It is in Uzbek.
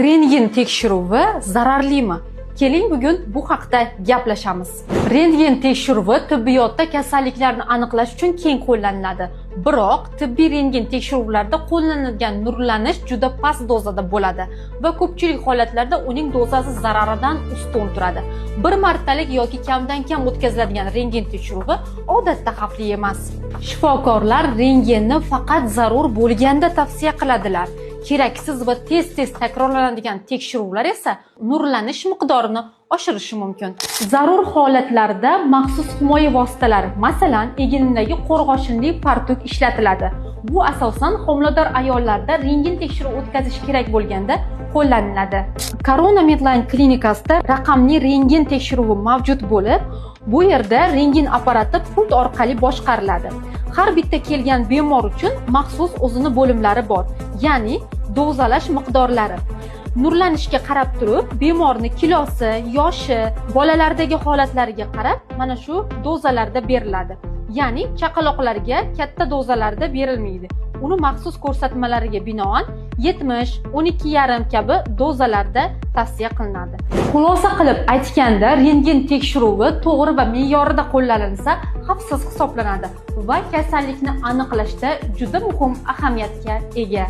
Rentgen tekshiruvi zararlimi? Keling, bugun bu haqda gaplashamiz. Rentgen tekshiruvi tibbiyotda kasalliklarni aniqlash uchun keng qo'llaniladi. Biroq tibbiy rentgen tekshiruvlarida qo'llanilgan nurlanish juda past dozada bo'ladi va ko'pchilik holatlarda uning dozasi zararidan ustun turadi. Bir martalik yoki kamdan kam o'tkaziladigan rentgen tekshiruvi odatda xavfli emas. Shifokorlar rentgenni faqat zarur bo'lganda tavsiya qiladilar. Keraksiz va tez-tez takrorlanadigan tekshiruvlar esa nurlanish miqdorini oshirishi mumkin. Zarur holatlarda maxsus himoya vositalari, masalan, egnidagi qo'rg'oshinli fartuk ishlatiladi. Bu asosan homilador ayollarda rentgen tekshiruv o'tkazish kerak bo'lganda qo'llaniladi. Corona Medline klinikasida raqamli rentgen tekshiruvi mavjud bo'lib, bu yerda rentgen apparati pult orqali boshqariladi. Har bitta kelgan bemor uchun maxsus o'zini bo'limlari bor, ya'ni dozalash miqdorlari. Nurlanishga qarab turib, bemorni kilosi, yoshi, bolalardagi holatlariga qarab mana shu dozalarda beriladi. Ya'ni chaqaloqlarga katta dozalarda berilmaydi. Uni maxsus ko'rsatmalariga binoan 70, 12,5 kabi dozalarda tavsiya qilinadi. Xulosa qilib aytganda, rentgen tekshiruvi to'g'ri va me'yorida qo'llanilsa, xavfsiz hisoblanadi va kasallikni aniqlashda juda muhim ahamiyatga ega.